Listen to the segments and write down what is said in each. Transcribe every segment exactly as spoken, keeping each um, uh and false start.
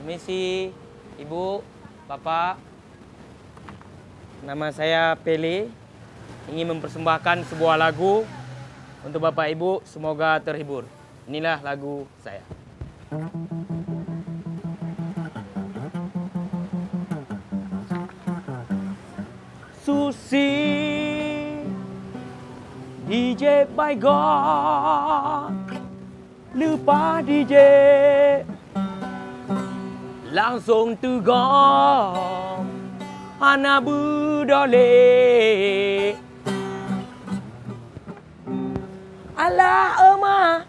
Permisi, Ibu, Bapak. Nama saya Pele. Ingin mempersembahkan sebuah lagu untuk Bapak Ibu. Semoga terhibur. Inilah lagu saya. Susi, D J Baygon. Leupah D J langsong teugom, hana beudôh lé. Alah, Oma.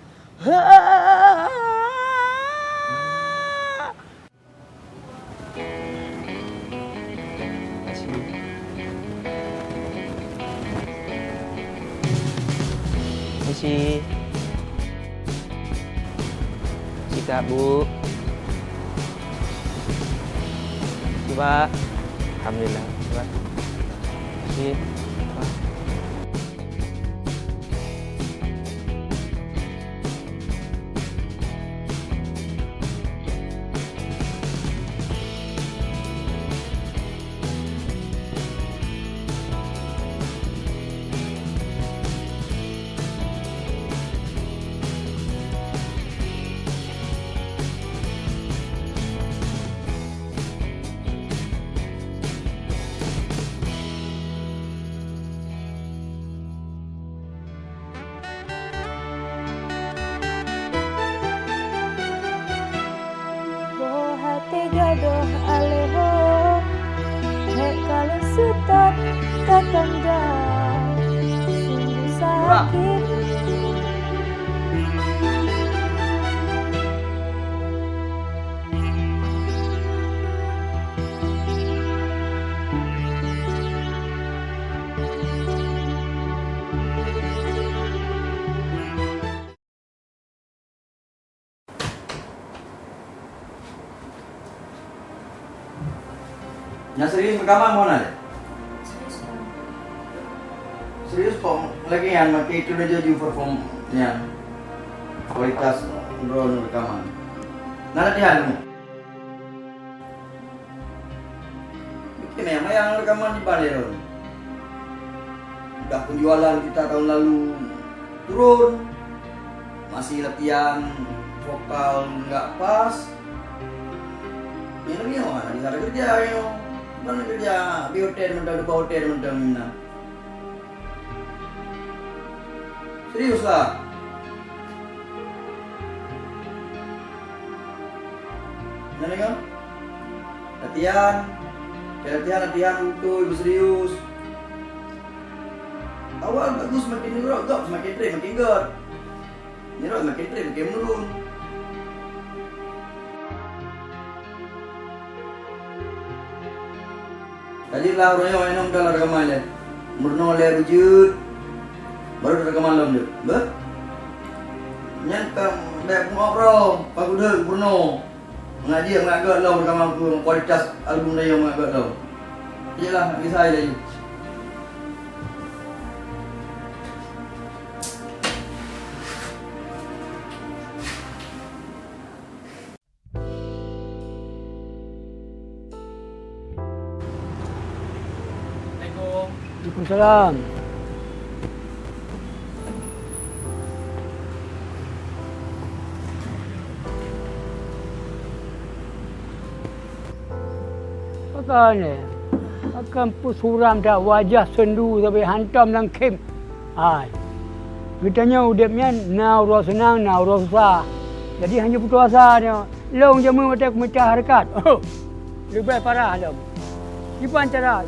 Misi. Sikap, Bu. Coba. Alhamdulillah. Coba. Misi. Boh até gadôh alého, hék ka lôn seutôt tatanda, sungguh sakét. Nyang serius rekaman meunan? Serius, Bang. Serius kok lagèe nyan, makai itu laju perform nyan. Kualitas drone rekaman. Na latihan kamoe? Oke, memang nyang rekaman di Balerong. Udah penjualan kita tahun lalu turun, masih latihan vokal nggak pas. Yang lebih mana di sana kerja, ya. Mana kerja di hotel, mentang di hotel, mentang. Serius lah. Nah, dengar. Latihan. Ya, latihan, latihan betul, serius. Awal bagus, semakin nirok, gop, semakin trik, makin gèt. Nirok, semakin trik, makin menurun. Tadi lah uroe nyoe, inong dalam rekaman lé. Meurunoe lé beujeuet. Baru rekaman lom jeuet. Beuh? Nyan ka bèk ngobrol, Pak Gubernur. Mengaji, mengagat lom rekaman ku, kualitas album dah yang mengagat lom. Iyalah, nak kisah laju. Assalamualaikum. Waalaikumsalam. Pakon, eh? Pakon peusuram that wajah seundu sabe hantom lam khém? Hai. Geutanyoe udép nyan na uroe seunang, na uroe susah. Jadi hana putôh asa nyoe. Lôn jameun watèe kumita hareukat. Oh, leubeh parah lom. Kiban cara.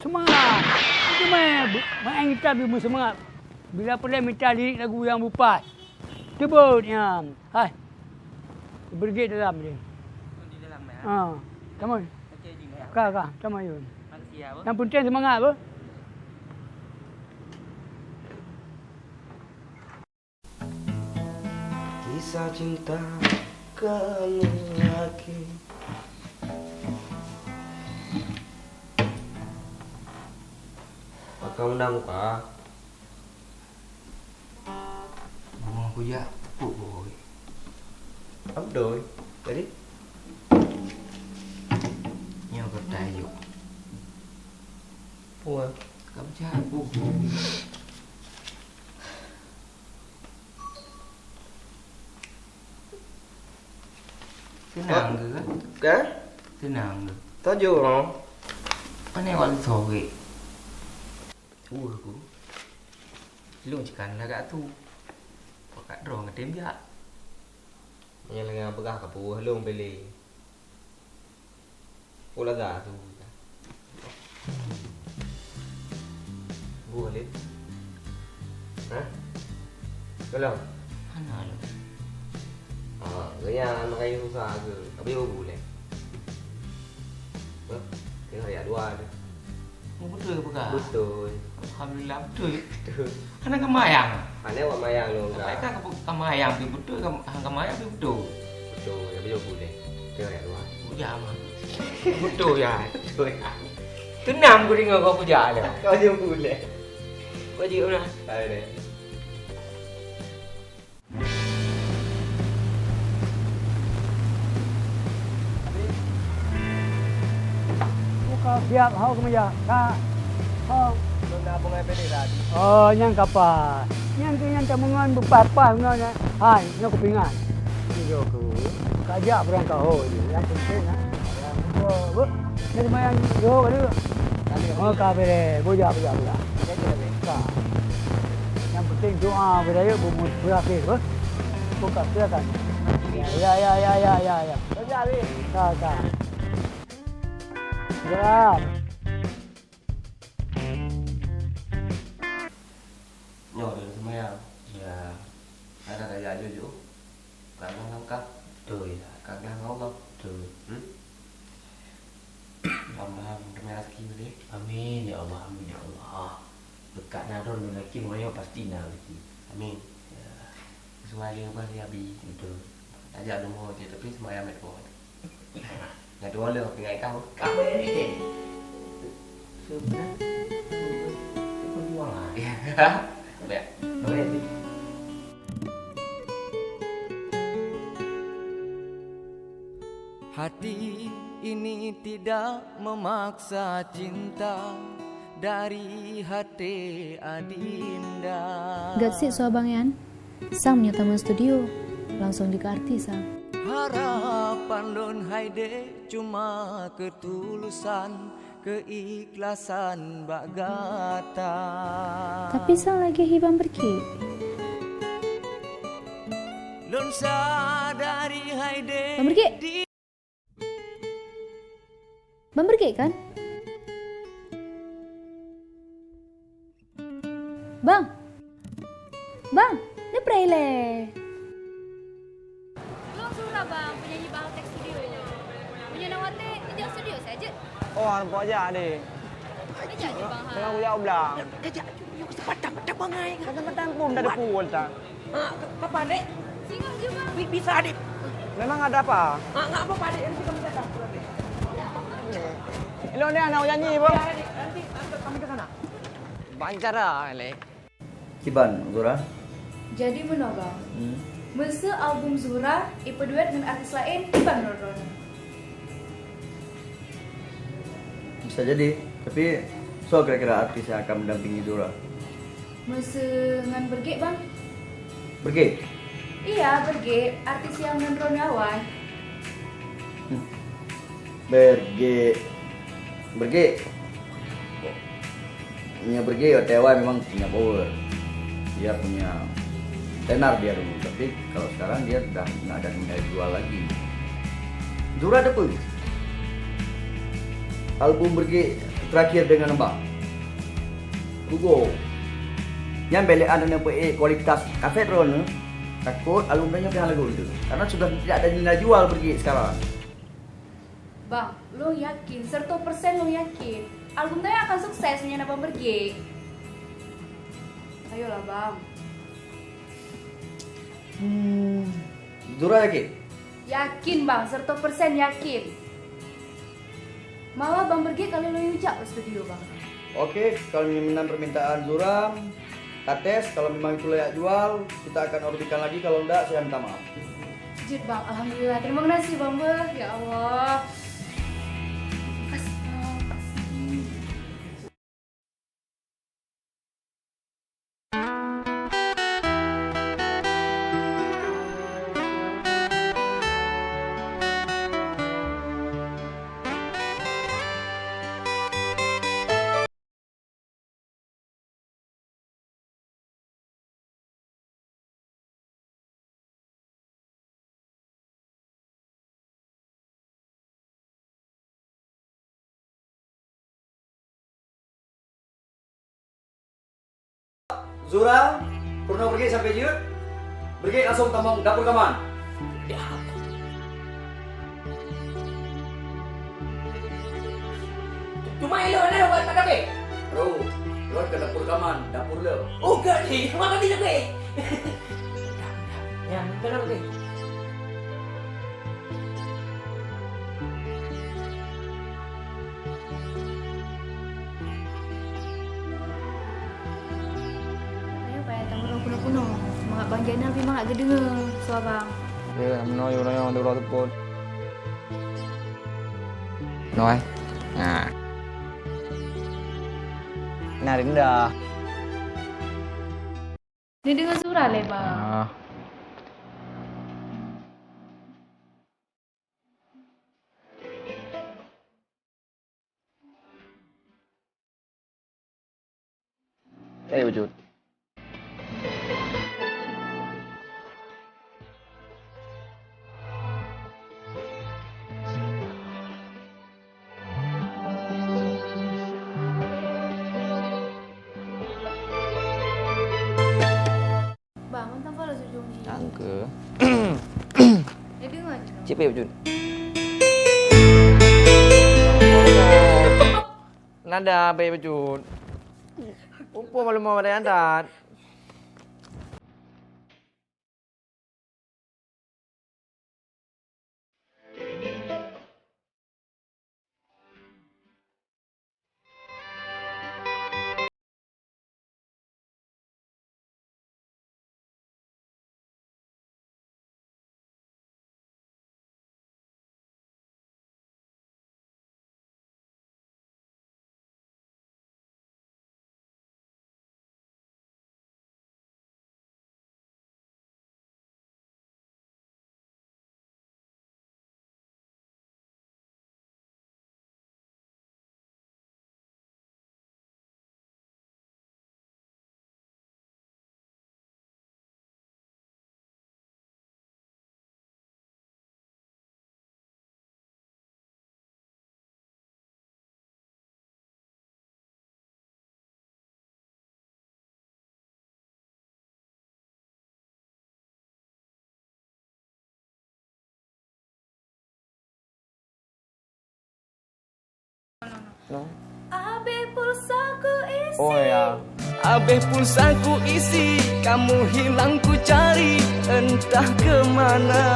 Seumangat. Itu meh, bu-, main gitar beu seumangat. Bila peureulèe mita lirik lagu nyang beupaih. Teubeuet nyan. Hai. Beureuguek dalam jih. Oh, di dalam, ya? Ha. Tamong. Okey, jih, ya. Ka, ka. Tamong, yun. Makasih, ya, Bang. Nyang penting seumangat, beuh. Kisah cinta kami lagi. Pakon undang muka? Ngomong aku jak. Puh. Abdoi. Jadi? Nyoe keutai yuk. Puh. Kamu jahat, puh. Seunang ke, kan? Ka? Seunang ke? Tojo, no. Pane wang sore. Uh, aku. Lung cikan lagak tu. Pakat droe ngetem jak. Meunyoe lagak peugah ka puh lung beli. Pula dah tu. Bu Khalid. Hah? Belum? Hana lom. Ah, gaya makai susah ke? Tapi bu boleh. Hah? Tengah ya dua tu. Oh, betul ke bukan? Betul. Alhamdulillah, betul. Betul. Hana ka mayang. Hana awak mayang lom. Sampai ka ka mayang pi betul, ka, ka mayang pi betul. Betul, ya, betul boleh. Tengok ya, luar. Bujang mah. Betul ya. Betul ya. Tenang ku dengar kau bujang dia. Kau je boleh. Kau je pernah. Ada deh. Buka siap, hau kemeja. Ka. Hau. Lôn na peungai bendera. Oh, nyang kapal. Nyang tu nyang tamungon beupah-pah ngon. Hai, nyoe kupingat. Nyoe ku. Kajak beurangkat ho je. Nyang penting, ha. Nyang penting, bu. Ni semayang Johor ka dulu. Oh, ka bere. Bujak, bujak, bujak. Ka. Nyang penting doa berayeuk berakhir, bu. Buka silakan. Ya, ya, ya. Ka, ka. Gerak. Nyoe lôn seumayang. Ya. Ada daya jujur. Pelan-pelan langkah. Betul, ya. Pegang Allah. Betul. Hmm? Mudah-mudahan teumèe rezeki boleh. Amin, ya Allah. Amin, ya Allah. Dekat na droe lôn yakin, pasti na rezeki. Amin. Ya. Sesuai dengan apa yang Abi. Betul. Tajak nombor je, tapi sembahyang mek dua. Nya dua le, tinggai kau. Kau ni. Sebenarnya, perjuangan. Ya. Baik. Baik. Hati ini tidak memaksa cinta dari hati adinda. Gat sit soe abang nyan? Sang meunyoe tamong studio, langsung jeuet keu artis, ah. Harapan lôn hai dek cuma ketulusan, keikhlasan bak gata. Tapi sang lagèe hi Bang Bergek. Lôn sadari hai dek. Bang Bergek. Bang Bergek kan? Bang! Bang! Neupreh ilèe! Lôn Zura, Bang, penyanyi Bang Altek Studio. Meunyoe na watèe, neujak studio saja. Oh, hana jak deh. Neujak je, Bang, ha. Tengah kujak u blang. Kajak, yuk, yuk, kesempatan, mantap bangai. Kesempatan pun dah ada pun, tak? Ah, ka-, kapan, Dek? Singoh je, Bang. Bi-, bisa, Dek. Memang ada apa? Ah, enggak apa-apa, Dek. Nanti kami datang. Hello, ni anak nyanyi, Bang. Ya, Dek. Nanti, nanti kami ke sana. Bancara, Lek. Kiban, Zura? Jadi meunoe, Bang. Hmm. Meuseu album Zura ipeuduet ngon artis laén, kiban droeneuh? Bisa jadi, tapi soe kira-kira artis yang akan mendampingi Zura? Meuseu ngon Bergek, Bang. Bergek? Iya, Bergek, artis yang ngon droeneuh awai. Hmm. Bergek. Bergek. Punya Bergek, watèe awai memang punya power. Dia punya tenar dia dulu, tapi kalau sekarang dia dah nggak ada nilai jual lagi. Zura teupeu. Album Bergek terakhir dengan Abang. Rugoe. Nyan bèk lé aneuëk peuék kualitas kaset droeneuh, takot album tanyoe pih hana lagu lé. Karena sudah tidak ada nilai jual Bergek sekarang. Bang, lôn yakin, seratus persen lôn yakin, album tanyoe akan sukses meunyoe na Bang Bergek. Ayolah, Bang. Hmm, Zura yakin? Yakin, Bang, seratus persen yakin. Malah Bang Bergek ka lheueh lôn jak u studio, Bang. Oke, kalau memang meunan permintaan Zura, Ka tes, kalau memang itu layak jual, kita akan orderkan lagi, kalau enggak, saya minta maaf. Jeuet, Bang. Alhamdulillah. Terima kasih, Bang, beuh. Ya Allah. Makasih, Bang. Zura, peurunoe Brigit sampai jeuet. Brigit langsung tamong dapur kaman. Ya. Cuma ilôn na buat pada be. Bro, lôn ke dapur kaman, dapur le. Oh, gak ni. Mana ni lebih? Ya, betul lebih. Payah-payah tameurunoe punoh-punoh. Mangat Bang Jainal pih mangat geudeungoe su abang. Ya, meunoe yue royong di uroe teupôt. Noe. Nah. Nah, rinda. Neudeungoe Zura lé, Bang. Ah. Eh, wujud. Bang, mantong follow sujung ni. Angke. Eh, dengar je. Cik Pep Jun. Nada Pep Jun. Upo malu mau ada yang tat. No. Abéh pulsaku isi. Oh, ya. Abéh pulsaku isi, kamu hilang ku cari, entah ke mana.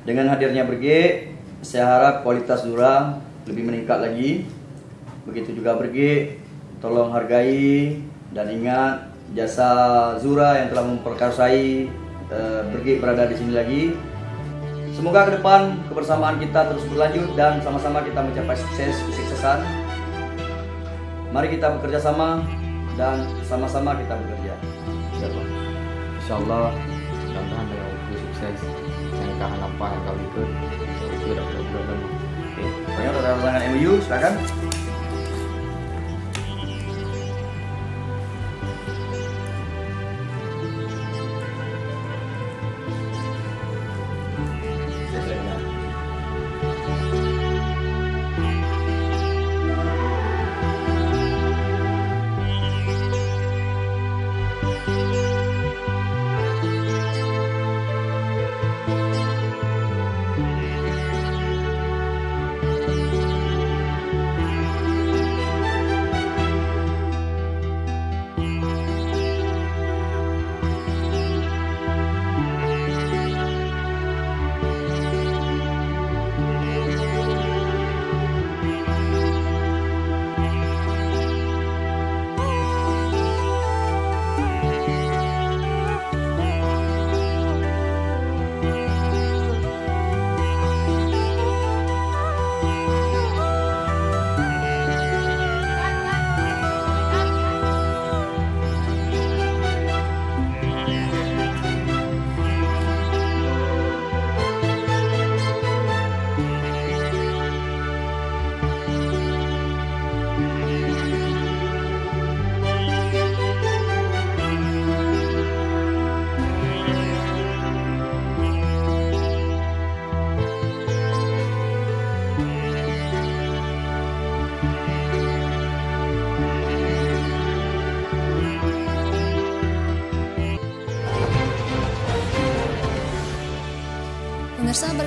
Dengan hadirnya Brigade, saya harap kualitas Zura lebih meningkat lagi. Begitu juga Brigade, tolong hargai dan ingat jasa Zura yang telah memperkasai, eh, Brigade berada di sini lagi. Semoga ke depan kebersamaan kita terus berlanjut dan sama-sama kita mencapai sukses kesuksesan. Mari kita bekerja sama dan sama-sama kita bekerja. Ya, Bang. Insya Allah, mudah-mudahan dengan waktu sukses, langkah apa yang kau ikut, itu dah bulat-bulat dah, Bang. Oke. Pokoknya udah tanda tangan M O U, silakan.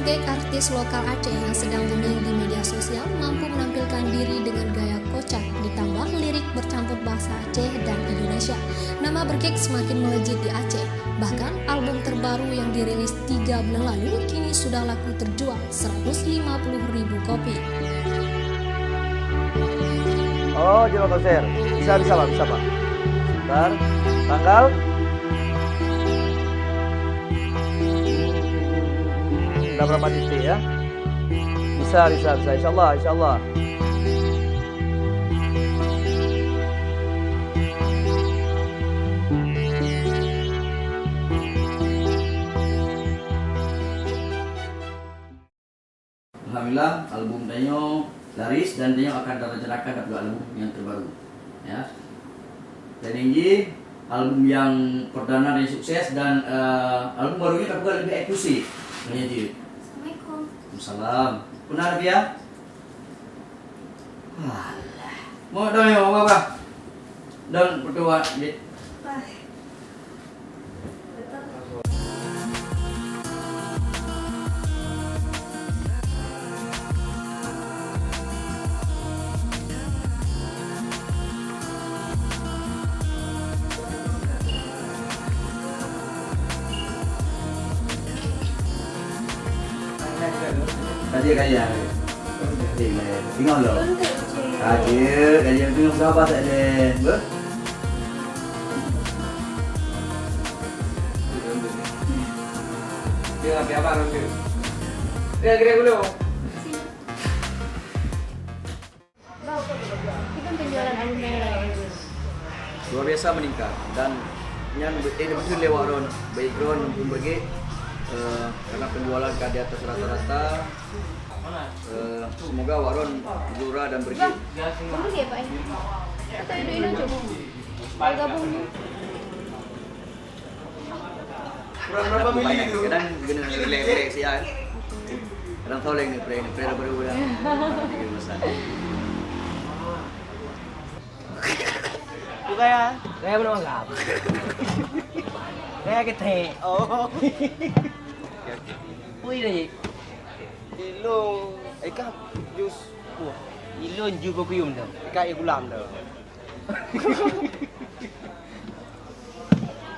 Brigade, artis lokal Aceh yang sedang booming di media sosial, mampu menampilkan diri dengan gaya kocak ditambah lirik bercampur bahasa Aceh dan Indonesia. Nama Brigade semakin melejit di Aceh. Bahkan album terbaru yang dirilis tiga bulan lalu kini sudah laku terjual seratus lima puluh ribu kopi. Oh, Jero Konser. Bisa, bisa, Pak, bisa, Pak. Sebentar. Tanggal? Ada berapa titik ya? Bisa, bisa, bisa. Insyaallah, insyaallah. Alhamdulillah, album tanyoe laris dan tanyoe akan tarencanakan dapet album nyang terbaru. Ya. Dan ini album nyang perdana dan sukses dan, eh, album barunya tapeugah lebih eksklusif. Namanya jeuet. Assalamualaikum. Waalaikumsalam. Pernah ada ya? Alah. Mau dong ya, apa? Dan berdoa, Dik. Bye. Kaji, kaji. Tengok lo. Kaji, kaji. Tengok sabar tak ada. Ber? Dia lagi apa nanti? Dia kira dulu. Luar biasa meningkat dan nyan beutôi lewat ron, baik ron maupun Brigade, eh, karena penjualan ka di atas rata-rata. Eh, semoga wak ron Zura dan Brigade. Kamu dia, Pak, ya? Atau duduk inong cukup? Mau gabung ni? Kurang berapa mili tu? Kadang kena relax-relax siap. Kadang soleng ni, prank, prank baru dah. Tiga besar. Bukan ya? Saya belum anggap. Saya ketek. Oh. Ui lagi. Ilong, eh, kah jus buah. Ilong jus kopium tu. Ikan air gulam tu.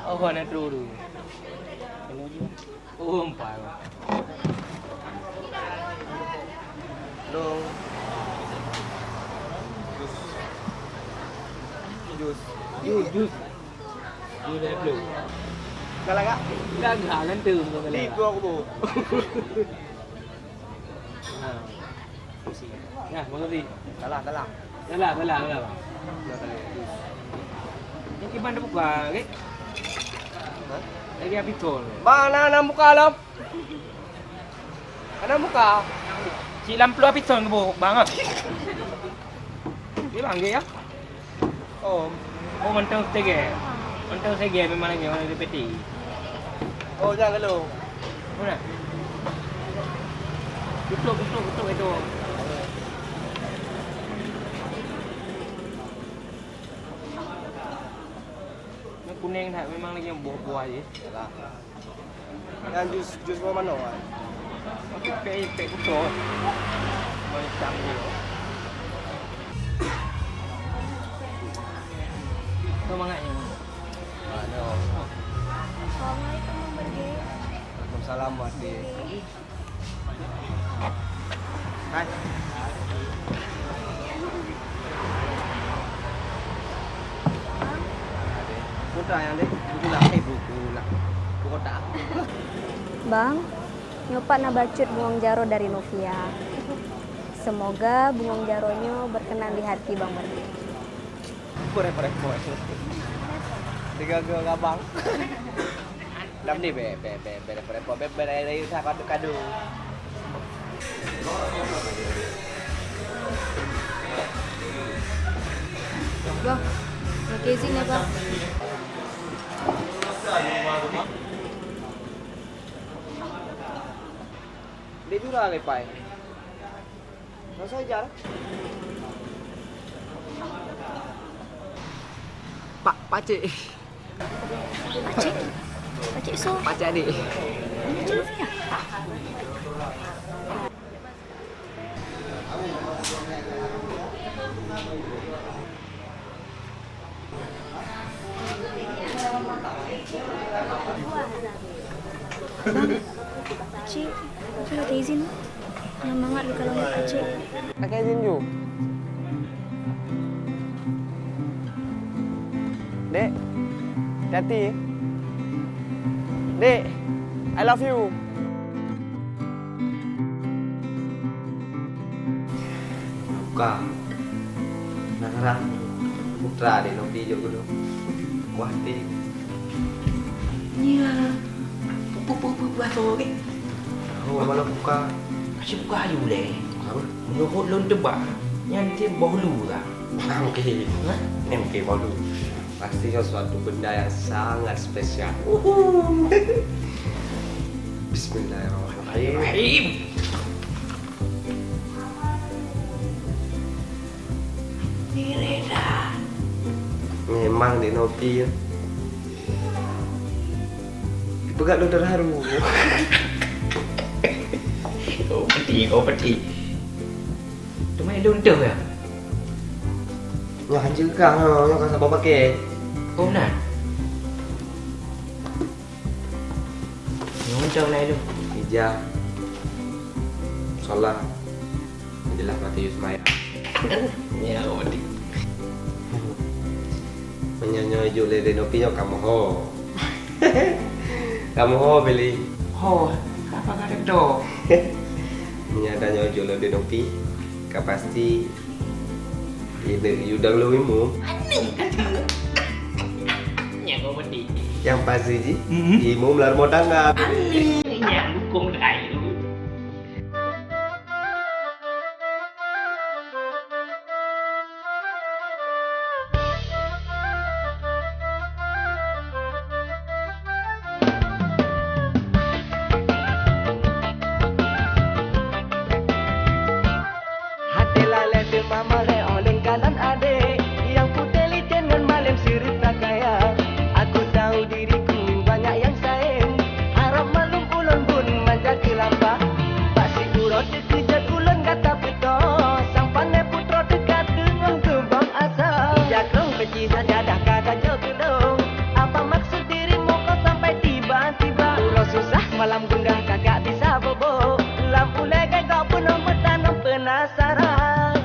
Oh, nak terus tu. Kena je. Oh, empat. Long. Jus. Jus. Jus, jus. Jus dari Blue. Galak, Kak? Galak, ngantuk tu galak. Di gua aku bawa. Ha. Pusing. Ya, mengerti. Salah, salah. Salah, salah, salah, bang. Salah, salah. Yang Iban dah buka, okey? Ha? Lagi habis tol. Bang, nak, nak buka lah. Nak buka. Cik lam peluh habis tol ke, bang, ah? Dia bang, okey, ya? Oh. Oh, mantong segeh. Mantong segeh memang lagi, orang di peti. Oh, jangan lalu. Mana? Tutup, tutup, tutup itu. Ni kuning tak, memang lagi buah-buah je. Yalah. Nyan jus, jus buah manok kan? Tapi pek, pek kuto. Macam dia. Semangatnya. Manok. Assalamualaikum, Bang Berge. Waalaikumsalam, Mak Ti. Hai. Mudah yang dek, buku lah, eh, buku lah. Buku kotak. Bang, nyoe pat na bacut bungong jaroe dari Novia. Semoga bungong jaroe nyoe berkenan di hati Bang Merdi. Repot-repot. Tiga-tiga abang. Lam ni be, be, be, be, repot-repot, be, be, rayu-rayu sa kadu-kadu. Bang, pakai izin ya, Bang. Dia jurang lepai. Masa jar? Pak, pakcik. Pakcik? Pakcik so? Pakcik adik. Pakcik Novia? Bang, cik, cik minta izin. Nyan mangat lé kalon cik. Pakai izin ju. Dek, hati-hati. Dek, I love you. Buka. Nah, sekarang putra dek Nopi jok dulu. Wah, ti. Nya. Pu, pu, pu, pu, pu, pu, pu. Oh, malam buka. Masih buka ayu leh. Apa? Menurut lôn tebak, nyan tim boh lu lah. Oke. Hah? Oke, boh lu. Pasti sesuatu benda yang sangat spesial. Uhu. Bismillahirrahmanirrahim. Ini dah. Memang di Nopi ya. Peugah lôn terharu. Oh, peti, oh, peti. Teuma lôn teuh ya? Nyoe hanjeuet kah, nyoe, nyoe ka saboh pakét. Oh, na. Nyoe hanjeuet na lôn. Ija. Salah. Jeulaih mati yus maya. Ya, oh, di. Meunyoe nyoe jok lé Dek Nopi nyoe kamoe ho. Kamoe ho, Billy. Ho, kenapa gak ada kedo? Meunyoe tanyoe jok lé Dek Nopi, ka pasti ide yudang lé imum. Aneh kata. Nyang kau mati. Yang pasti ji, mm-hmm, imum lam rumah tangga, Billy. Aneh, nyang dukung dah itu. Até lalé teuma marée óh lheueh kalon adék, nyang putéh licén ngon malém seurupa kaya. Aku tahu diriku banyak nyang sayang, harab malum ulôn bun manja keu lapah. Bak siuroe teukeujot ulôn gata peutoh, sang pané putroe teuka teungoh geubang asa. Ija krong beuci sajadah ka tajok keudong, apa maksud dirimu kok sampai tiba-tiba? Uroe susah malam gundah kakak bisa bobo, lam ulée gagak peunoh meutanam peunasaran.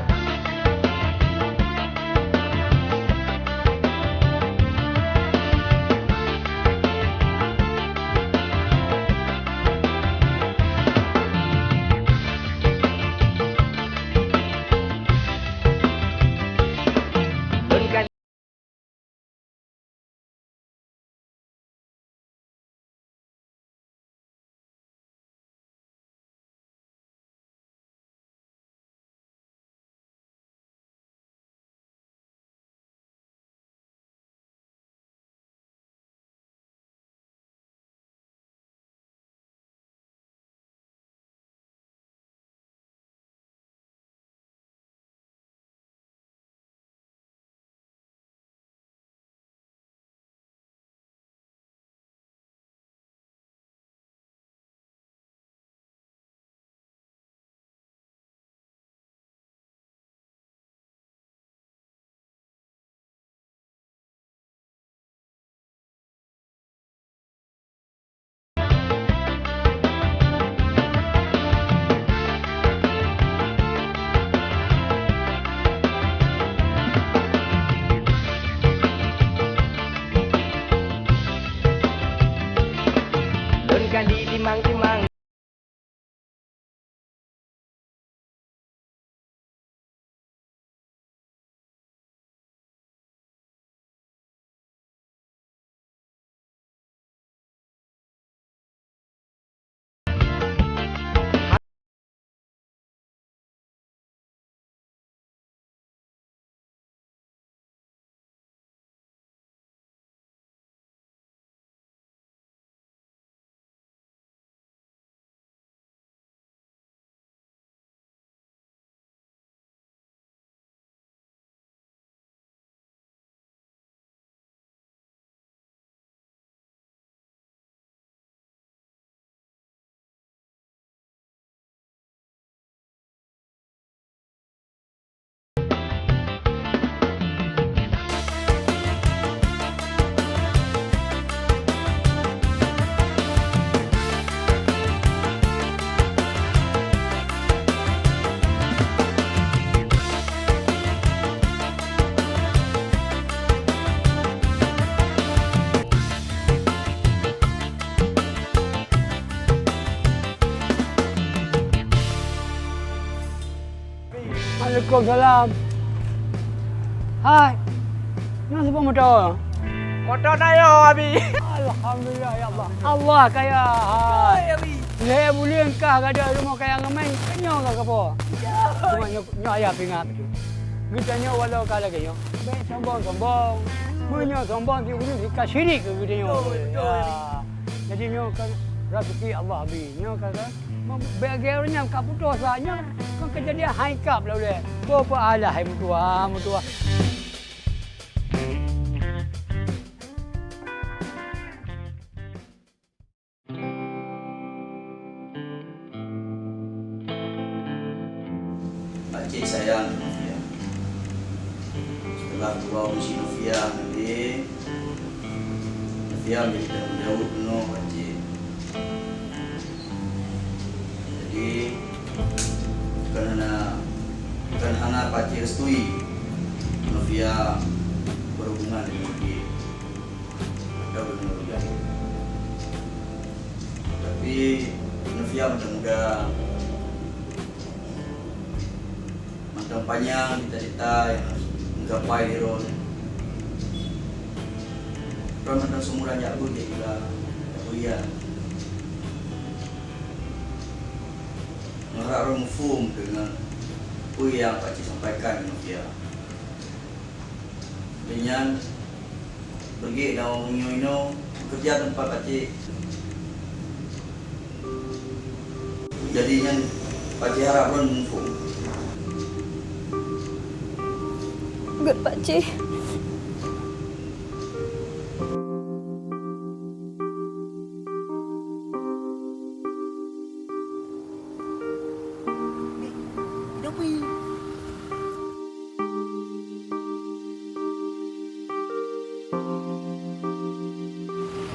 Waalaikumsalam. Hai. Nyoe sibuk moto? Moto Nayo, Abi. Alhamdulillah, ya Allah. Allah kaya. Hai. Hai, Abi. Lhèe buleuen kah gada rumoh kaya ngon mè, keunyoe ka kapo. Ya. Cuma nyoe, nyoe ayah peuingat beutôi. Geutanyoe walau ka lagèe nyoe, bèk sombong-sombong. Meunyoe sombong, siuroe ka syirik keu geutanyoe. Betul, betul, Abi. Ya. Jadi nyoe kan rezeki Allah, Abi. Nyoe kan, kan. Bagi ureueng nyang ka putôh asa, nyoe kan kejadian hai kap lah ulèe. Boh peualah hai meutuah, meutuah. Pakcik sayang keu Nofia. Setelah tuwoe si Nofia geude, Nofia menjadi tanggung jaweueb keunoe Pakcik. Jadi, bukan hana, bukan hana Pakcik restui Nofia berhubungan dengan dia atau dengan orang lain. Tapi, Nofia masih muda. Mantong panyang cita-cita nyang meugapai di droen. Droen mantong seumuran jak beuet, jak gula, jak kuliah. Meuharap droen muphom deungon peue nyang Pakcik sampaikan keu Nofia. Lheueh nyan, beugèt lam inoe-inoe, beukeureuja teumpat Pakcik. Jadi nyan, Pakcik harap droen muphom. Gèt Pakcik.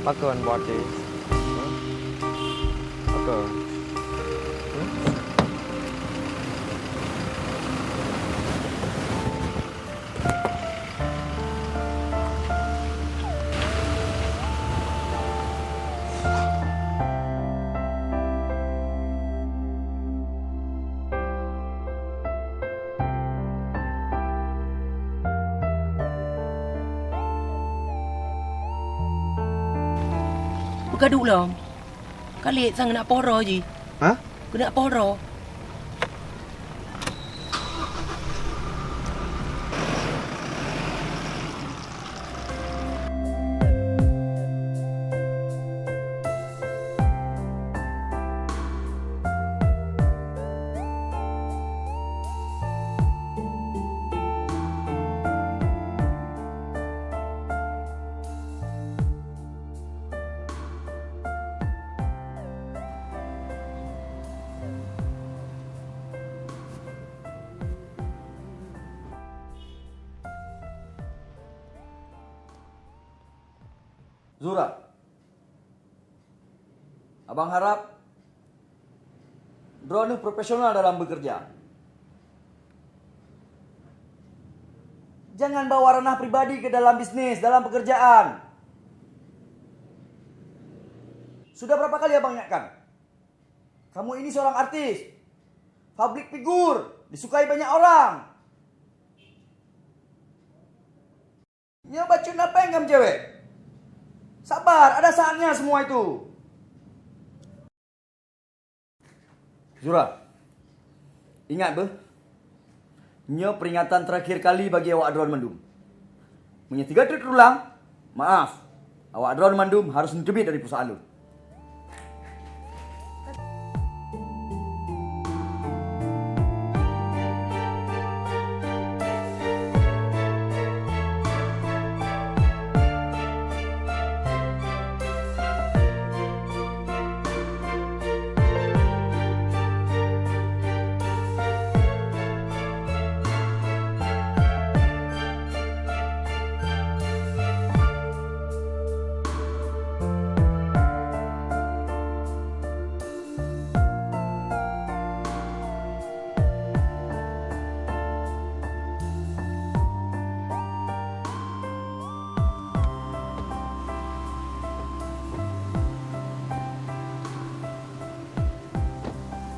Pakon buat deh? Hah? Pakon? Hmm? Peukaduek lom. Kalek sang nak poro jih. Hah? Keuneuk poro. Zura, abang harap droeneuh profesional dalam bekerja. Jangan bawa ranah pribadi ke dalam bisnis, dalam pekerjaan. Sudah berapa kali abang ingatkan? Kamu ini seorang artis, public figure, disukai banyak orang. Nyoe bacut na péng kamoe cewek. Sabar, ada saatnya semua itu. Zura, ingat beuh, nyoe peringatan terakhir kali bagi awak droen mandum. Meunyoe sigoe teuk teurulang, maaf, awak droen mandum harus neuteubiet dari perusahaan lôn.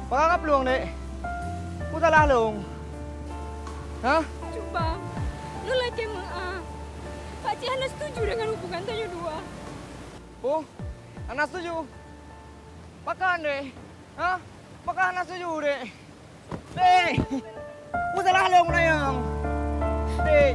Pakon ka plueng, Dek? Peue salah lôn? Hah? Cuba, lôn lakèe meu'ah. Pakcik hana setuju deungon hubungan tanyoe dua. Oh, hana setuju? Pakon deh? Hah? Pakon hana setuju deh? Dek! Peue salah lôn meunyoe? Dek!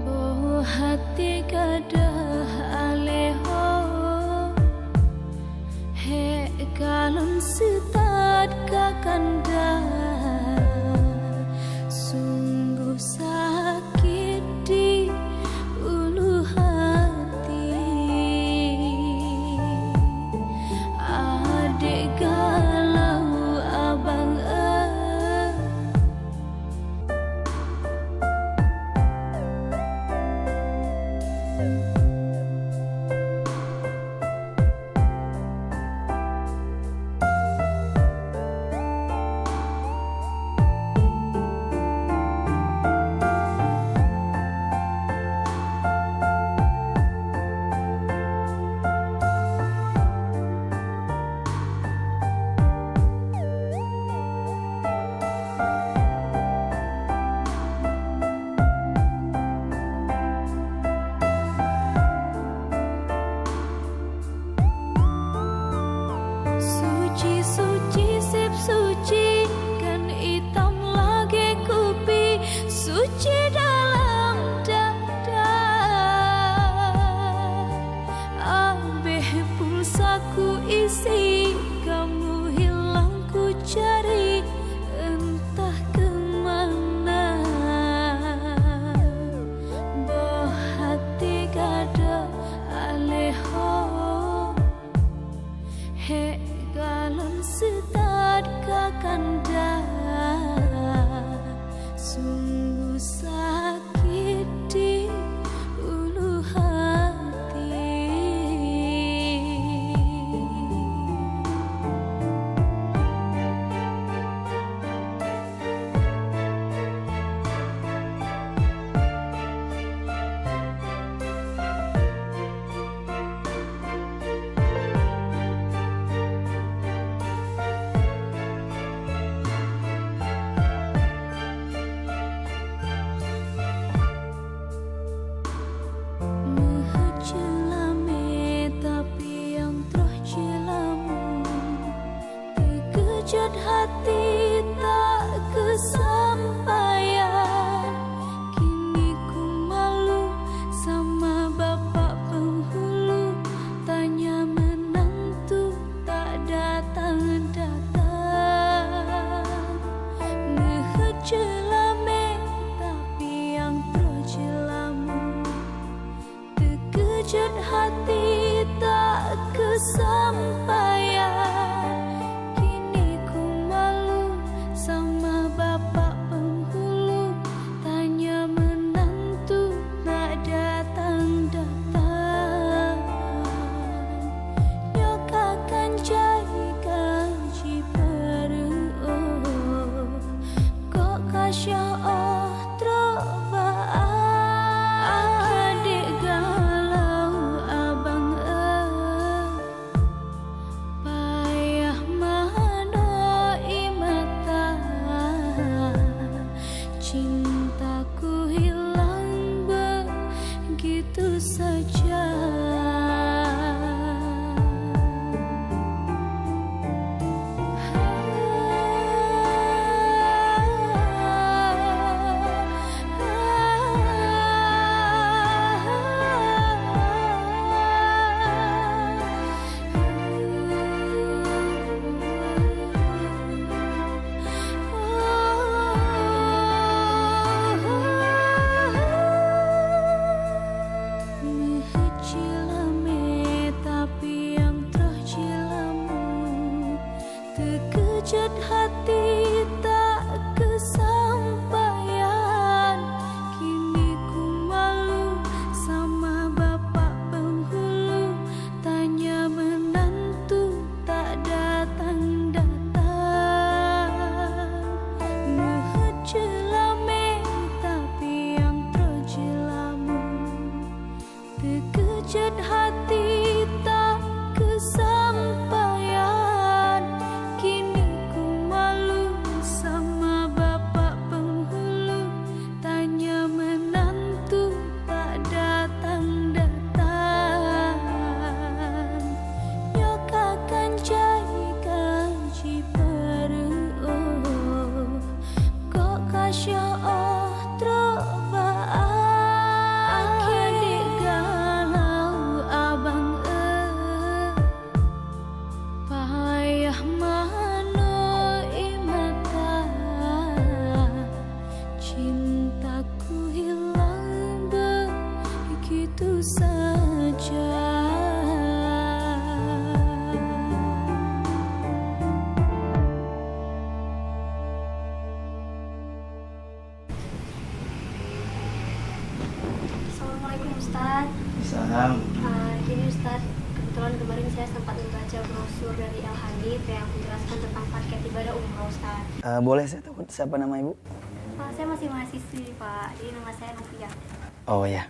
Boh até gadôh aléh ho, hék kalon seutat ka kanda, sunggoh sakét di ulu hati. Adék galau abang, eh. Suci, suci, seb suci, kan itam lagèe kupi, suci dalam dada. Abéh pulsaku isi, kamu hilang kucari, entah ke mana. Boh até gadôh aléh ho, hék galon seutat ka kanda, sunggoh sakét di ulu hati. Meuheuet ceulamé, tapi nyang troh ceulamong. Teukeujot hati tak keusampaian, kini ku malu sama bapak peunghulu, tanya meunantu tak datang-datang. Meuheuet ceulamé, tapi nyang troh ceulamong. Teukeujot hati tak keusampaian, kini ku malu sama bapak peunghulu, tanya meunantu tak datang-datang. Nyoe ka kan jai ka jipeureu'oh, kok ka syah 'oh trok bak adék galau abang, eh. Payah manoe mata, cintaku hilang begitu saja. Meuheuet ceulamé, tapi nyang troh ceulamong. Teukeujot hati tak keusampaian, kini ku malu sama bapak peunghulu, tanya meunantu tak datang-datang. Salam. Ah, gini Ustaz, kebetulan kemarin saya sempat membaca brosur dari Al Habib yang menjelaskan tentang paket ibadah umroh, Ustaz. Eh, boleh saya tahu siapa nama Ibu? Ah, saya masih mahasiswi, Pak. Jadi nama saya Novia. Oh ya.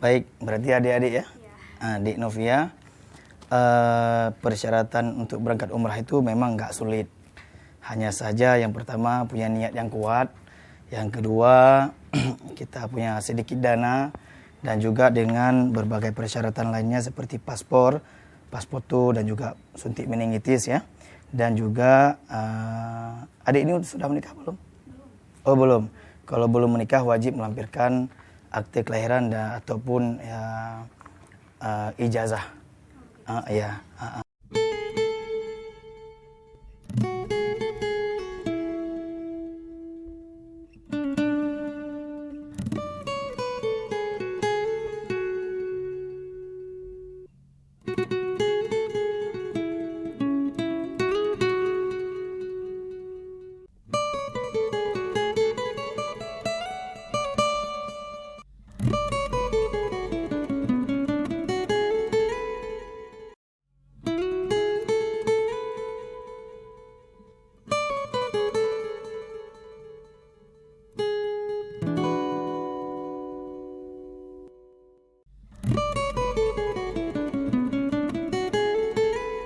Baik, berarti adik-adik ya? Ya. Ah, Adik Novia, eh, persyaratan untuk berangkat umrah itu memang nggak sulit. Hanya saja yang pertama punya niat yang kuat, yang kedua kita punya sedikit dana, dan juga dengan berbagai persyaratan lainnya seperti paspor, paspor tu dan juga suntik meningitis ya. Dan juga, eh, adik ini sudah menikah belum? Oh, belum. Kalau belum menikah wajib melampirkan akte kelahiran dan ataupun ya, eh, ijazah. Ah, ya. Ah, ah.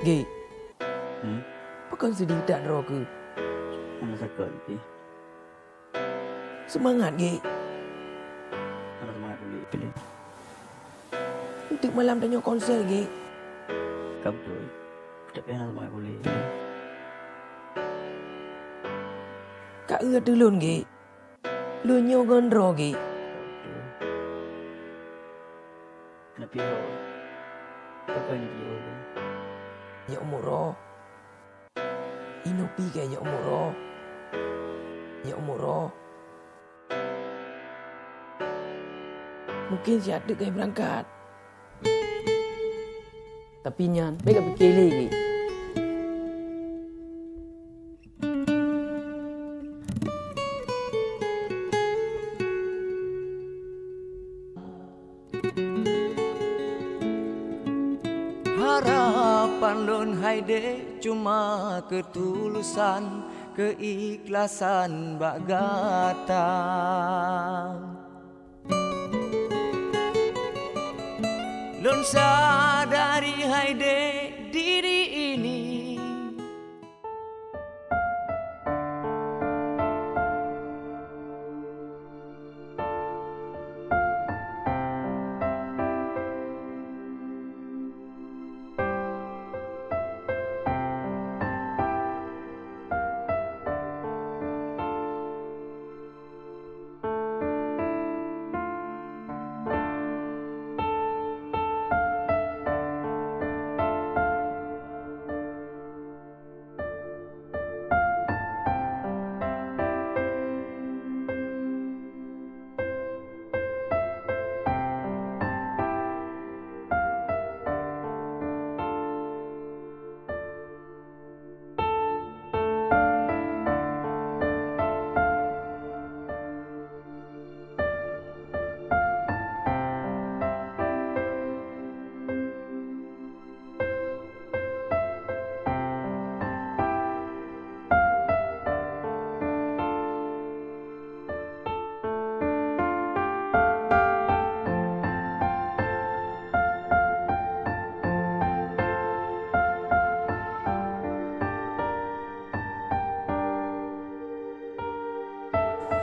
Gek. Hmm? Pakon seudeh that droe keuh? Hana sakét pih. Seumangat, Gek. Hana seumangat puléh. Enteuk malam tanyoe konser, Gek. Ka beutôi. Tapi hana seumangat puléh. Ka eu ateueh lôn, Gek. Lôn nyoe ngon droe, Gek. Keuneuk piôh? Pakon neuk piôh lôn? Nyoe umur droe. Inoe pih keu nyoe umur droe. Nyoe umur droe. Mungken siat teuk keu beurangkat. Tapi nyan, bèk geupiké lé, Gek. Harapan lôn hai dek cuma keutulusan, keuikhlasan bak gata. Lôn sadari hai dek diri ini.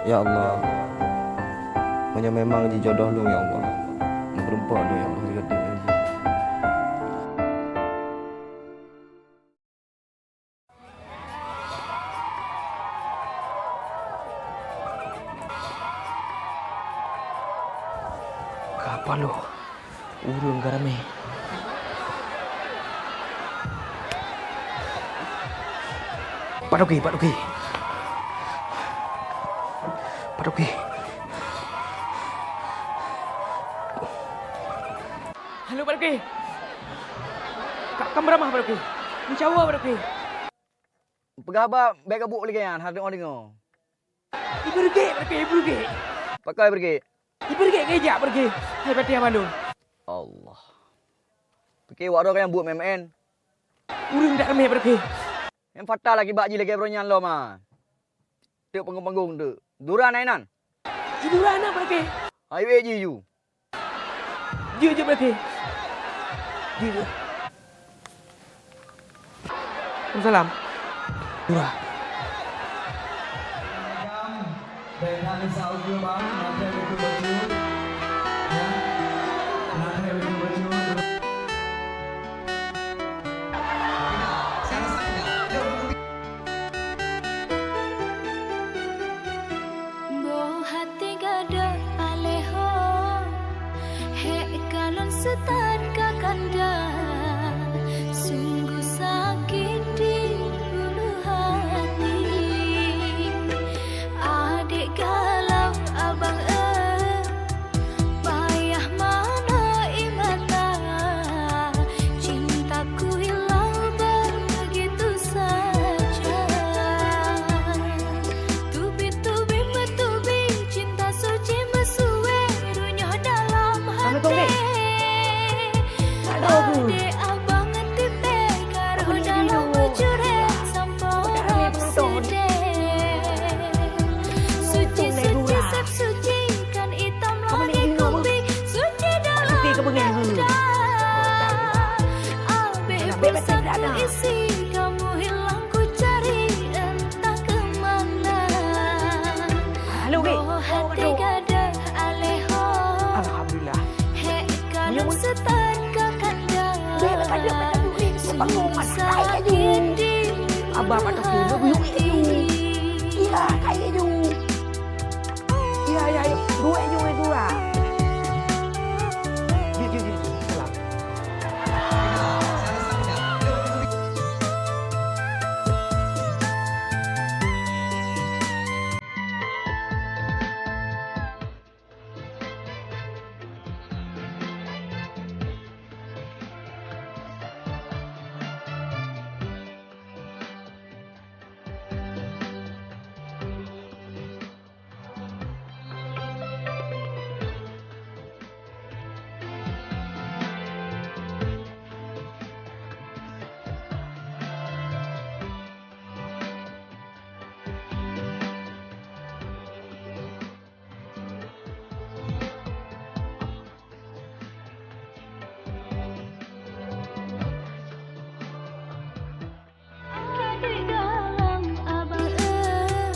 Ya Allah, meunyoe memang jijodoh lôn, ya Allah, meukeureumpok lôn, ya Allah, sigoe teuk ngon jih. Ka paloh ureueng ka ramé. Pak Toke, Pak Toke. Pak Toke. Halo, Pak Toke. Ka, ka meuramah, Pak Toke. Meucawa, Pak Toke. Peugah haba bèk gabuk lagèe nyan, hana deungoe-deungoe. Ibeureuguek, Pak Toke, ibeureuguek. Pakon ibeureuguek? Ibeureuguek keu jak, Pak Toke. Hai, patéh bandum. Allah. Pike wak droe nyang buet meu'en-meu'en. Ureueng dak reumeh pike. Nyang fatal akibat jih lagèe droe nyan lom ah. Teuk panggung-panggung teuk. Dura na inan. Di dura na pike. Ayo eh ji ju. Jeuet, jeuet, berarti. Jeuet, jeuet. Waalaikumsalam. Wah. Boh hati gadôh alèh ho, hék kalon seutan ka kanda, sungguh sakét di ulu hati. Adék galau abang eu, payah manoe ié mata, cintaku hilang begitu saja. Teubiet-teubiet meuteubiet, cinta suci meusué, runyuh dalam hati. Adék abang ngon tipék, ka rôh dalam meucurét, sampoe rab seudeh. Suci, suci, sép suci, kan itam lagèe kumbie, suci dalam dada. Abéh pulsa ku isi, kamu hilang ku cari, entah ke mana. Boh hati gadôh alèh ho. Alhamdulillah. Hék kalon seutan ka kanda. Sungguh sakét di ulu hati. Iya, kaya ju. Iya, iya, iya. Dua ju, dua. Ji, ji, ji. Salam. Di dalam abang eu,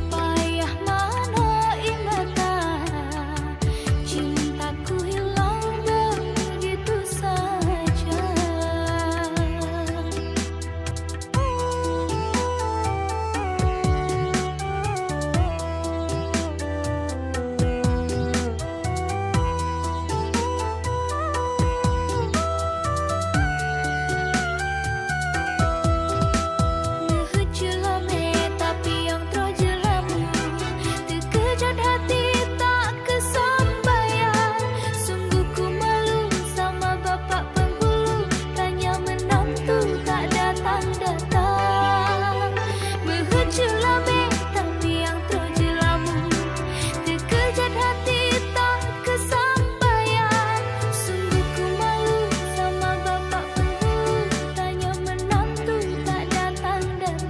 payah manoe ié mata, cintaku hilang begitu saja. Meuheuet jeulamé, tapi nyang troh jeulamong. Teukeujot hati tak keusambaian. Sungguh ku malu sama bapak penghulu, tanya menantu tak datang-datang. Meuheuet jeulamé, tapi nyang troh jeulamong. Teukeujot hati tak keusambaian. Sungguh ku malu sama bapak penghulu, tanya menantu tak datang-datang.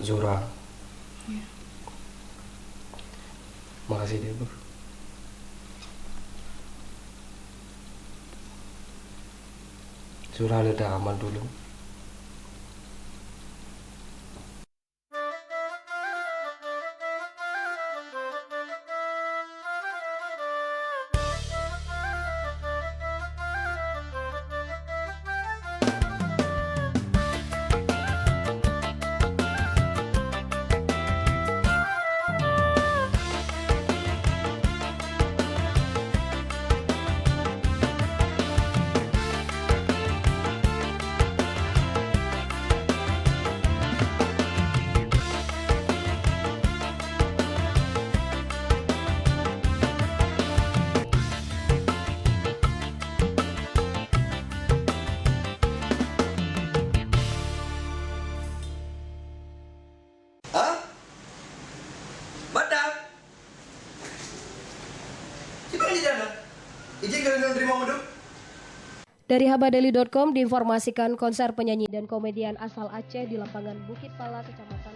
Zura. Ya. Makasih deh, Bu. Zura le dah aman dulu. Izin keu lôn teurimong mandum. Dari haba daily dot com diinformasikan, konser penyanyi dan komedian asal Aceh di lapangan Bukit Pala, Kecamatan